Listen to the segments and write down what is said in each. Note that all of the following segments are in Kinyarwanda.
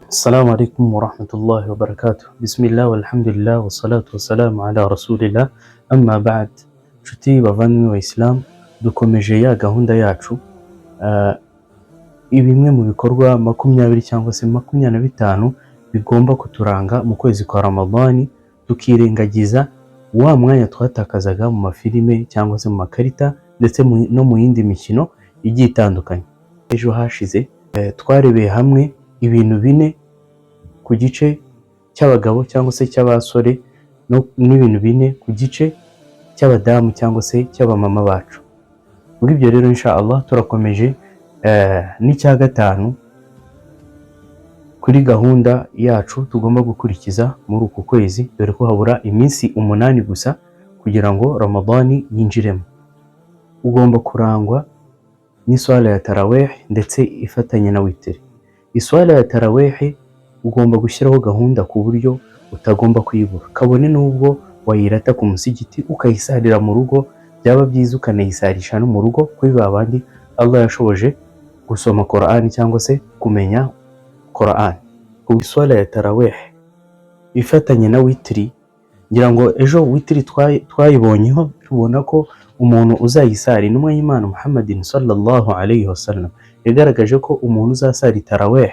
السلام عليكم ورحمة الله وبركاته. بسم الله والحمد لله والصلاة والسلام على رسول الله. أما بعد. Nshuti bavandimwe ba Isilamu, dukomeje ya gahunda yacu, bimwe mu bikorwa 20 cyangwa se 25 bigomba kuturanga mu kwezi kwa Ramadani, tukirengagiza wa mwanya twatakazaga mu mafilime cyangwa se mu makarita ndetse no mu yindi mikino igiye itandukanye. Ejo hashize twarebeye hamwe ibintu bine ku gice cy'abagabo cyangwa se cy'abasore, n'ibintu bine ku gice cy'abadamu cyangwa se cy'abamama bacu. Muri ibyo rero, insha Allah, turakomeje n'icya gatanu kuri gahunda yacu tugomba gukurikiza muri uku kwezi, dore ko habura iminsi 8 gusa kugira ngo Ramadani yinjiremo. Ugomba kurangwa n'iswala ya tarawih ndetse ifatanye na witiri. Iswala ya tarawih ugomba gushyiraho gahunda ku buryo utagomba kuyibura, kabone n'ubwo wayirata ku musigiti ukayisarira mu rugo, byaba byiza ukanayisarisha no mu rugo kuri ba bandi Allah yashoboje gusoma Quran cyangwa se kumenya Quran. Ku iswala ya tarawih ifatanye na witiri, ngira ngo ejo witiri twayibonyeho, tubona ko umuntu uzayisara, intumwa y'Imana Muhammadin sallallahu alayhi wasallam yagaragaje ko umuntu uzasara tarawih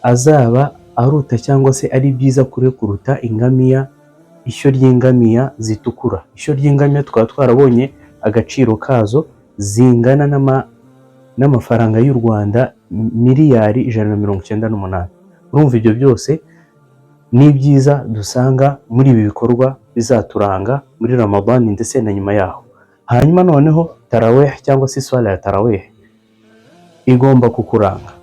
azaba aruta cyangwa se ari byiza kure kuruta ingamiya, ishyo ry'ingamiya zitukura. Ishyo ry'ingamiya tukaba twarabonye agaciro kazo zingana n'amafaranga y'u Rwanda miliyari 198. Urumva ibyo byose ni ibyiza dusanga muri ibi bikorwa bizaturanga muri Ramadani ndetse na nyuma yaho. Hanyuma noneho tarawih cyangwa se iswala ya tarawih igomba kukuranga.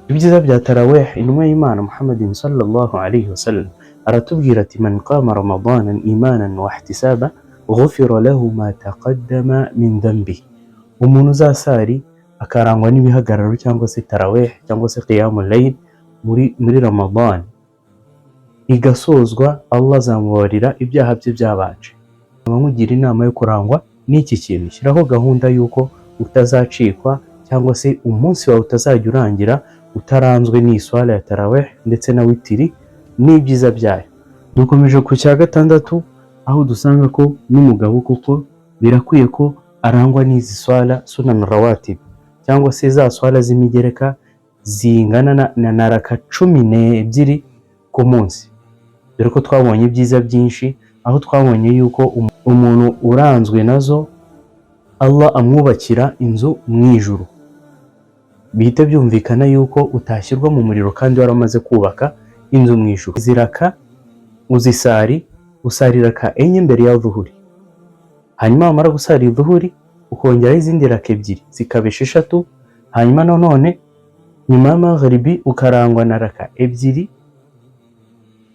Ibyiza bya tarawih, intumwa y'Imana Muhammadin sallallahu alayhi wasallam aratubwira ati: "Man qama ramadanan imanan wa ihtisaba ghufira lahu ma taqaddama min dhanbi." Umuntu uzasari akarangwa n'ibihagararo cyangwa se tarawih cyangwa se qiyamul layl muri Ramadan igasozwa, Allah azamubabarira ibyaha bye byabanje. Nkaba nkugira inama yo kurangwa n'iki kintu. Shyiraho gahunda y'uko utazacikwa cyangwa se umunsi wawe utazajya urangira utaranzwe n'iswala ya tarawih ndetse na witiri n'ibyiza byayo. Dukomeje ku cya gatandatu, aho dusanga ko n'umugabo kuko birakwiye ko arangwa n'izi swala sunan rawatib cyangwa se za swala z'imigereka zingana na raka 12 ku munsi, dore ko twabonye ibyiza byinshi, aho twabonye yuko umuntu uranzwe nazo Allah amwubakira inzu mu ijuru. Bihita byumvikana yuko utashyirwa mu muriro kandi waramaze kubaka inzu mu ijuru. Izi raka uzisari, usari raka enye mbere ya dhuhuri, hanyuma wamara gusara dhuhuri ukongeraho izindi raka ebyiri zikaba esheshatu, hanyuma nanone nyuma ya magharibi ukarangwa na raka ebyiri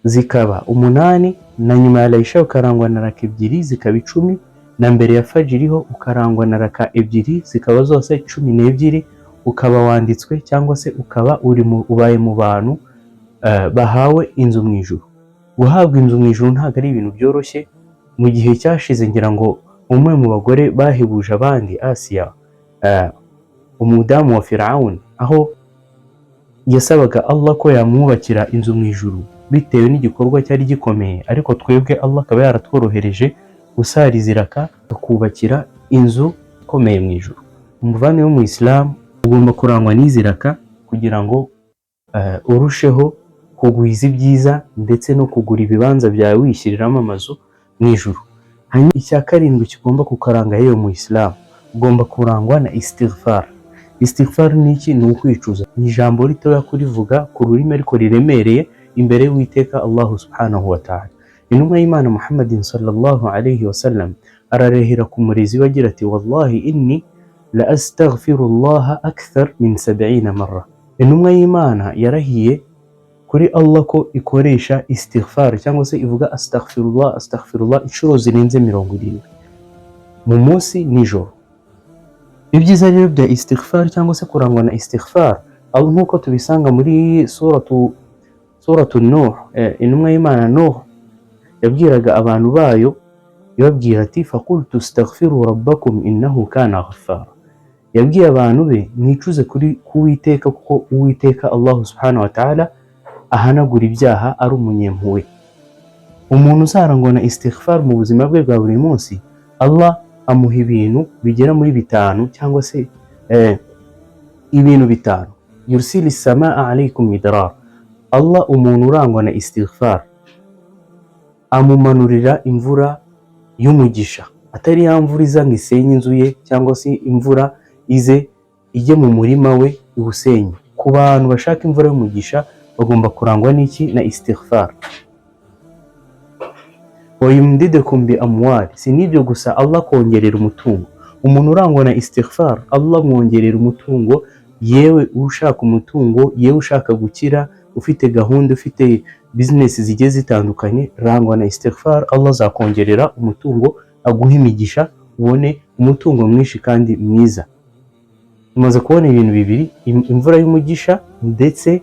zikaba umunani, na nyuma ya laisha ukarangwa na raka ebyiri zikaba 10, na mbere ya fajiri ho ukarangwa na raka ebyiri zikaba zose 12, ukaba wanditswe cyangwa se ukaba uri mu, ubaye mu bantu bahawe inzu mu ijuru. Guhabwa inzu mu ijuru ntabwo ari ibintu byoroshye. Mu gihe cyashize, ngira ngo umwe mu bagore bahebuje abandi, Asiya, umudamu wa Firawuni, aho yasabaga Allah ko yamwubakira inzu mu ijuru bitewe n'igikorwa cyari gikomeye, ariko twebwe Allah akaba yaratworohereje gusara izi raka akubakira inzu ikomeye mu ijuru. Umuvandimwe mu Isilamu, ugomba kurangwa n'izi raka kugira ngo urusheho kugwiza ibyiza ndetse no kugura ibibanza byawe wishyiriramo amazu mu ijuru. Hanyuma icya karindwi kigomba kukaranga yewe mu Isilamu, ugomba kurangwa na istighfar. Istighfar ni iki? Ni ukwicuza. Ni ijambo ritoya kurivuga ku rurimi ariko riremereye imbere y'Uwiteka Allahu subhanahu wa ta'ala. Intumwa y'Imana Muhammadin sallallahu alayhi wasallam ararehera ku murezi we agira ati: "Wallahi inni la astaghfirullaha akthar min 70 marra." Intumwa y'Imana yarahiye kuri Allah ko ikoresha istighfar cyangwa se ivuga astaghfirullah, astaghfirullah inshuro zirenze 70 mu munsi nijoro. Ibyiza rero bya istighfar cyangwa se kurangwa na istighfar, aho nk'uko tubisanga muri suratu Nuh, intumwa y'Imana Nuh yabwiraga abantu bayo, ibabwira ati: "Faqultu astaghfiru rabbakum innahu kana ghaffara." Yabwiye abantu be: "Mwicuze kuri Uwiteka, kuko Uwiteka Allah subhanahu wa ta'ala ahanagura ibyaha ari umunyempuhwe. Umuntu uzarangwa na istighfar mu buzima bwe bwa buri munsi, Allah amuha ibintu bigera muri bitanu cyangwa se ibintu bitanu. Yursili samaa alaykum midrar, Allah umuntu urangwa na istighfar amumanurira imvura y'umugisha, atari ya mvura iza ngo isenye inzu ye cyangwa se imvura ize ijye mu murima we iwusenye. Ku bantu bashaka imvura y'umugisha bagomba kurangwa n'iki? Na istighfar. Wayumdidukum bi amwal, si n'ibyo gusa, Allah kongerera umutungo. Umuntu urangwa na istighfar, Allah amwongerera umutungo. Yewe ushaka umutungo, yewe ushaka gukira, ufite gahunda, ufite business zigiye zitandukanye, rangwa na istighfar, Allah azakongerera umutungo, aguha imigisha, ubone umutungo mwinshi kandi mwiza. Tumaze kubona ibintu bibiri: imvura y'umugisha ndetse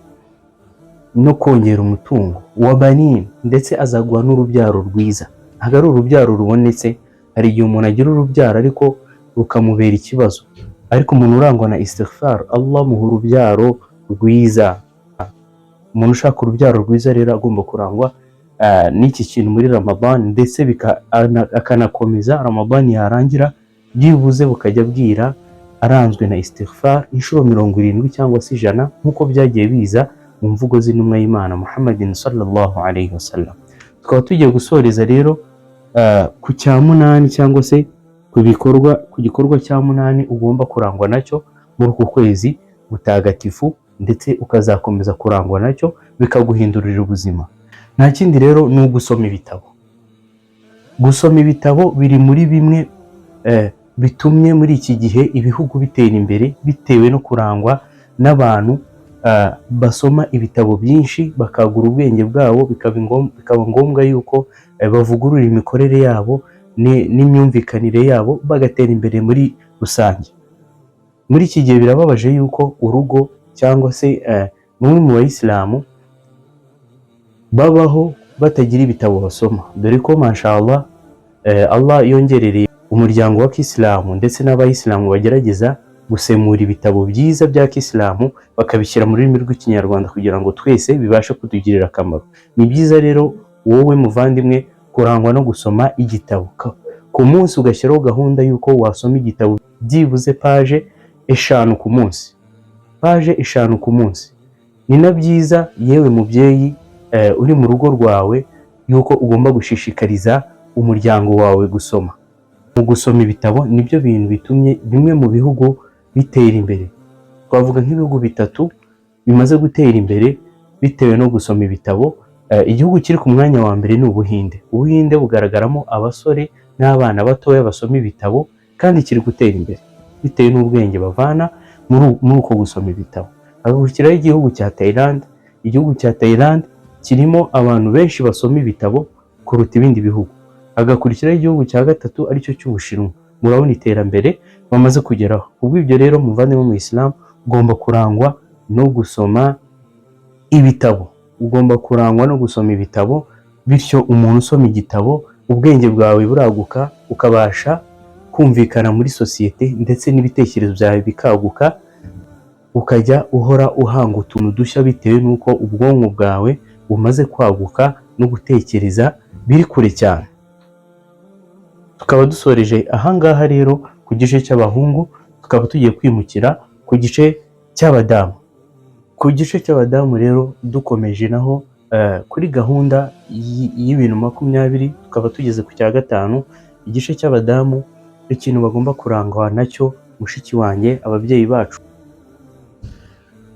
no kongera umutungo. Wa banin, ndetse azaguha n'urubyaro rwiza. Ntabwo ari urubyaro rubonetse, hari igihe umuntu agira urubyaro ariko rukamubera ikibazo, ariko umuntu urangwa na istighfar, Allah amuha urubyaro rwiza. Umuntu ushaka urubyaro rwiza rero agomba kurangwa n'iki kintu muri Ramadan, ndetse akanakomeza Ramadan yarangira byibuze bukajya bwira aranzwe na istighfar inshuro 70 cyangwa se 100, nk'uko byagiye biza mu mvugo z'intumwa y'Imana Muhammadin sallallahu alayhi wasallam. Tukaba tugiye gusoreza rero ku cya munani, cyangwa se ku gikorwa cya munani ugomba kurangwa nacyo muri uku kwezi gutagatifu, ndetse ukazakomeza kurangwa nacyo bikaguhindurira ubuzima. Nta kindi rero, ni ugusoma ibitabo. Gusoma ibitabo biri muri bimwe bitumye muri iki gihe ibihugu bitera imbere, bitewe no kurangwa n'abantu basoma ibitabo byinshi, bakagura ubwenge bwabo, bikaba ngombwa yuko bavugurura imikorere yabo n'imyumvikanire yabo, bagatera imbere muri rusange. Muri iki gihe birababaje yuko urugo cyangwa se bamwe mu bayisilamu babaho batagira ibitabo basoma, dore ko mashallah Allah yongerereye umuryango wa kisilamu ndetse n'abayisilamu bagerageza gusemura ibitabo byiza bya kisilamu, bakabishyira mu rurimi rw'Ikinyarwanda kugira ngo twese bibashe kutugirira akamaro. Ni byiza rero, wowe muvandimwe, kurangwa no gusoma igitabo ku munsi, ugashyiraho gahunda y'uko wasoma igitabo byibuze page 5 ku munsi, page 5 ku munsi. Ni na byiza, yewe mubyeyi uri mu rugo rwawe, yuko ugomba gushishikariza umuryango wawe gusoma. Mu gusoma ibitabo nibyo bintu bitumye bimwe mu bihugu bitera imbere. Twavuga nk'ibihugu bitatu bimaze gutera imbere bitewe no gusoma ibitabo. Igihugu kiri ku mwanya wa mbere ni Ubuhinde. Ubuhinde bugaragaramo abasore n'abana batoya basoma ibitabo, kandi kiri gutera imbere bitewe n'ubwenge bavana muri uko gusoma ibitabo. Hagakurikiraho igihugu cya Thailand. Igihugu cya Thailand kirimo abantu benshi basoma ibitabo kuruta ibindi bihugu. Hagakurikiraho igihugu cya gatatu, aricyo cy'Ubushinwa. Murabona iterambere bamaze kugeraho. Kubw'ibyo rero, muvandimwe mu Isilamu, ugomba kurangwa no gusoma ibitabo, ugomba kurangwa no gusoma ibitabo. Bityo umuntu usoma igitabo, ubwenge bwawe buraguka, ukabasha kumvikana muri sosiyete, ndetse n'ibitekerezo byawe bikaguka, ukajya uhora uhanga utuntu dushya bitewe n'uko ubwonko bwawe bumaze kwaguka no gutekereza biri kure cyane. Tukaba dusoreje ahangaha rero ku gice cy'abahungu, tukaba tugiye kwimukira ku gice cy'abadamu. Ku gice cy'abadamu rero, dukomeje naho kuri gahunda y'ibintu 20, tukaba tugeze ku cya gatanu. Igice cy'abadamu, ikintu bagomba kurangwa nacyo, mushiki wanjye, ababyeyi bacu,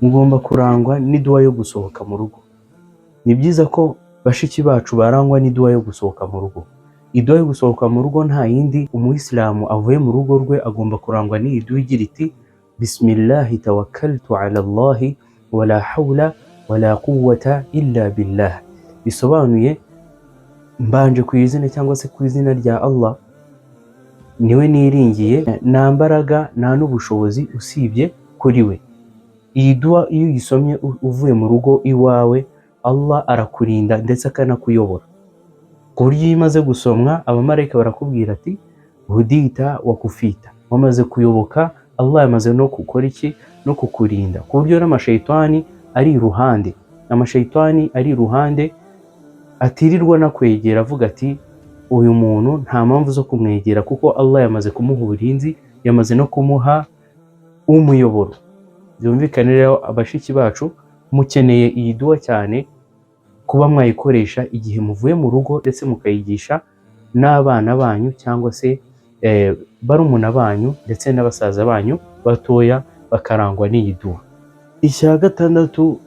mugomba kurangwa n'iduwa yo gusohoka mu rugo. Ni byiza ko bashiki bacu barangwa n'iduwa yo gusohoka mu rugo. Iduwa yo gusohoka mu rugo nta yindi, umuyisilamu avuye mu rugo rwe agomba kurangwa n'iyi duwa igira iti: "Bismillahi tawakkaltu ala Allahi wala hawla wala quwwata illa billah." Bisobanuye: mbanje ku izina cyangwa se ku izina rya Allah, niwe niringiye, nta mbaraga nta n'ubushobozi usibye kuri we. Iyi duwa iyo uyisomye uvuye mu rugo iwawe, Allah arakurinda ndetse akanakuyobora, ku buryo iyo imaze gusomwa abamarayika barakubwira ati: "Hudita wa kufita", wamaze kuyoboka, Allah yamaze no gukora iki? No kukurinda, ku buryo n'amashayitani ari iruhande. Amashayitani ari iruhande atirirwa anakwegera, avuga ati: "Uyu muntu nta mpamvu zo kumwegera, kuko Allah yamaze kumuha uburinzi, yamaze no kumuha umuyoboro." Byumvikane rero, abashiki bacu mukeneye iyi duwa cyane, kuba mwayikoresha igihe muvuye mu rugo, ndetse mukayigisha n'abana banyu cyangwa se barumuna banyu ndetse n'abasaza banyu batoya, bakarangwa n'iyi duwa. Icya gatandatu,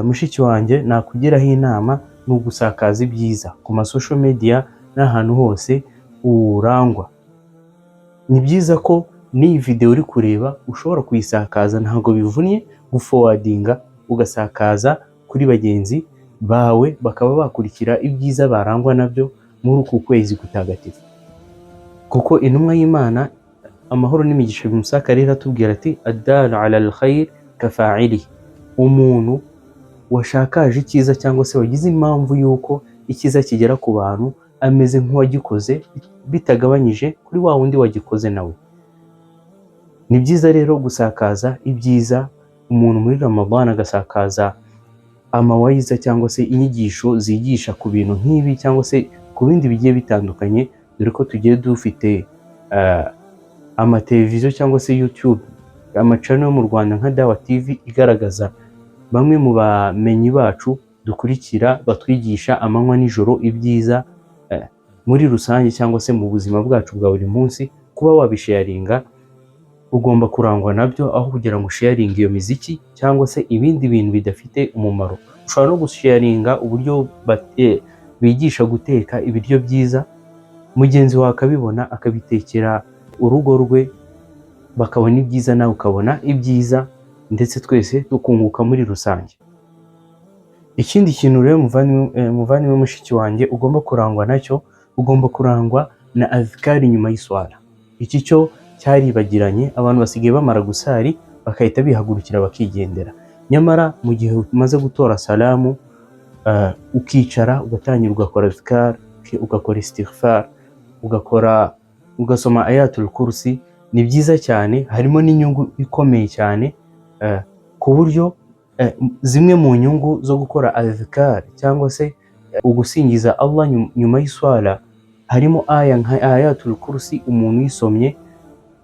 mushiki wanjye, nakugiraho inama ni ugusakaza ibyiza ku ma social media n'ahantu hose urangwa. Ni byiza ko n'iyi video uri kureba ushobora kuyisakaza, ntabwo bivunnye guforwardinga ugasakaza kuri bagenzi bawe, bakaba bakurikira ibyiza barangwa nabyo muri uku kwezi gutagatifu, kuko intumwa y'Imana, amahoro n'imigisha bimusakarira, atubwira ati: "الدال على الخير كفاعله." Umuntu washakaje icyiza cyangwa se wagize impamvu y'uko icyiza kigera ku bantu ameze nk'uwagikoze, bitagabanyije kuri wa wundi wagikoze nawe. Ni byiza rero gusakaza ibyiza, umuntu muri Ramadhan agasakaza amawayiza cyangwa se inyigisho zigisha ku bintu nk'ibi cyangwa se ku bindi bigiye bitandukanye, dore ko tugiye dufite amateleviziyo cyangwa se YouTube, amachannel yo mu Rwanda nka Dawa TV, igaragaza bamwe mu bamenyi bacu dukurikira batwigisha amanywa nijoro ibyiza muri rusange cyangwa se mu buzima bwacu bwa buri munsi. Kuba wabisharinga, ugomba kurangwa nabyo aho kugira ngo usharinge iyo miziki cyangwa se ibindi bintu bidafite umumaro. Ushobora no gusharinga uburyo bigisha guteka ibiryo byiza, mugenzi wawe akabibona akabitekera urugo rwe, bakabona ibyiza, nawe ukabona ibyiza, ndetse twese tukunguka muri rusange. Ikindi kintu rero, muvandimwe mushiki wanjye, ugomba kurangwa nacyo, ugomba kurangwa na azikari nyuma y'iswara. Iki cyo cyaribagiranye, abantu basigaye bamara gusari bagahita bihagurukira bakigendera. Nyamara mu gihe umaze gutora salamu, ukicara ugatangira ugakora azikari, ugakora istighfar, ugakora ugasoma Ayatul Kursi, ni byiza cyane. Harimo n'inyungu ikomeye cyane, ku buryo zimwe mu nyungu zo gukora azikari cyangwa se ugusingiza Allah nyuma y'iswala, harimo aya nka Ayatul Kursi. Umuntu uyisomye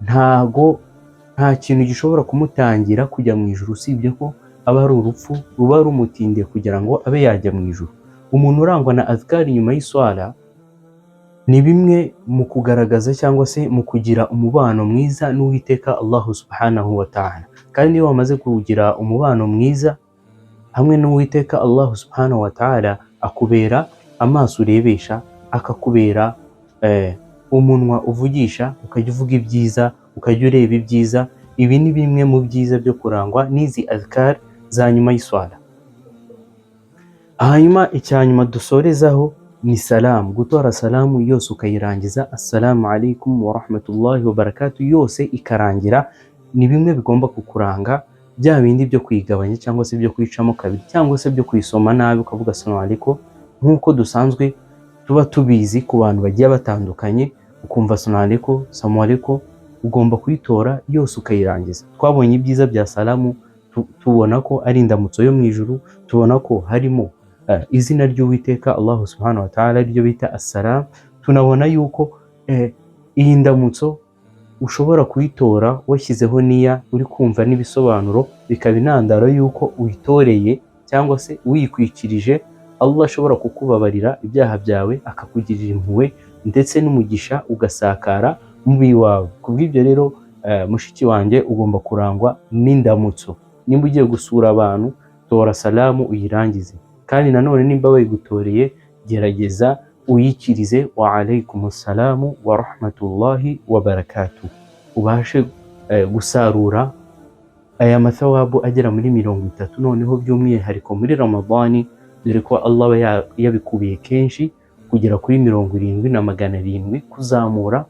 ntago nta kintu gishobora kumutangira kujya mu ijuru, usibye ko aba ari urupfu ruba rumutindiye kugira ngo abe yajya mu ijuru. Umuntu urangwa na azikari nyuma y'iswala, ni bimwe mu kugaragaza cyangwa se mu kugira umubano mwiza n'Uwiteka Allahu سبحانه وتعالى. Kandi iyo wamaze kugira umubano mwiza hamwe n'Uwiteka Allahu سبحانه وتعالى, akubera amaso urebesha, akakubera umunwa uvugisha, ukajya uvuga ibyiza, ukajya ureba ibyiza. Ibi ni bimwe mu byiza byo kurangwa n'izi azikari za nyuma y'iswala. Hanyuma icya nyuma dusorezaho ni salamu, gutora salamu yose ukayirangiza, "السلام عليكم ورحمة الله وبركاته", yose ikarangira. Ni bimwe bigomba kukuranga. Bya bindi byo kuyigabanya cyangwa se byo kuyicamo kabiri cyangwa se byo kuyisoma nabi, ukavuga "السلام عليكم" nk'uko dusanzwe tuba tubizi ku bantu bagiye batandukanye, ukumva "السلام عليكم سلام عليكم", ugomba kuyitora yose ukayirangiza. Twabonye ibyiza bya salamu, tubona ko ari indamutso yo mu ijuru, tubona ko harimo izina ry'Uwiteka Allahu سبحانه وتعالى ryo bita Assalam, tunabona yuko iyi ndamutso ushobora kuyitora washyizeho niya, uri kumva n'ibisobanuro, bikaba intandaro y'uko uyitoreye cyangwa se uyikwikirije, Allah ashobora kukubabarira ibyaha byawe, akakugirira impuhwe, ndetse n'umugisha ugasakara mu iwawe. Kubw'ibyo rero, mushiki wanjye, ugomba kurangwa n'indamutso. Nimba ugiye gusura abantu, tora salamu uyirangize. Kandi nanone nimba bayigutoreye, gerageza uyikirize "وعليكم السلام ورحمة الله وبركاته", ubashe gusarura aya mathawabu agera muri 30, noneho by'umwihariko muri Ramadani, dore ko Allah aba yabikubiye kenshi kugera kuri 70 na 700 kuzamura,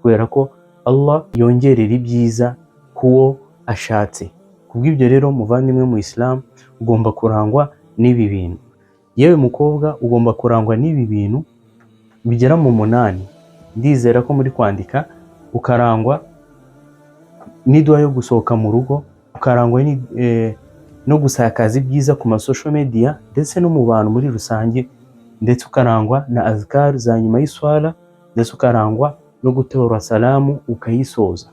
kubera ko Allah yongerera ibyiza kuwo ashatse. Kubw'ibyo rero, muvandimwe mu Islam, ugomba kurangwa n'ibi bintu. Yewe mukobwa, ugomba kurangwa n'ibi bintu bigera mu 8. Ndizera ko muri kwandika. Ukarangwa n'iduwa yo gusohoka mu rugo, ukarangwa n'iduwa yo kwinjira mu rugo, ukarangwa no gusakaza ibyiza ku ma social media ndetse no mu bantu muri rusange, ndetse ukarangwa na azkar za nyuma y'iswala, ndetse ukarangwa no gutora salamu ukayisoza.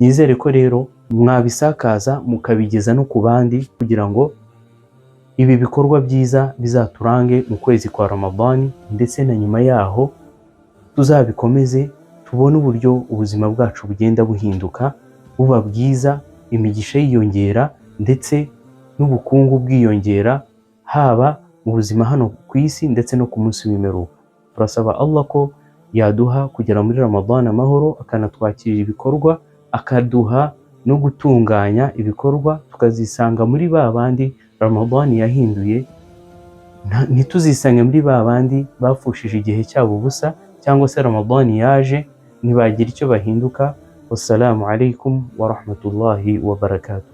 Nizere ko rero mwabisakaza mukabigeza no ku bandi, kugira ngo ibi bikorwa byiza bizaturange mu kwezi kwa Ramadani ndetse na nyuma yaho, tuzabikomeze, tubone uburyo ubuzima bwacu bugenda buhinduka buba bwiza, imigisha yiyongera ndetse n'ubukungu bwiyongera, haba mu buzima hano ku isi ndetse no ku munsi w'imperuka. Turasaba Allah ko yaduha kugera muri Ramadani amahoro, akanatwakirira ibikorwa, akaduha no gutunganya ibikorwa, tukazisanga muri ba bandi Ramadani yahinduye, ntituzisange muri ba bandi bapfushije igihe cyabo ubusa, cyangwa se Ramadani yaje ntibagira icyo bahinduka. Wassalamu alaikum wa rahmatullahi wa barakatuh.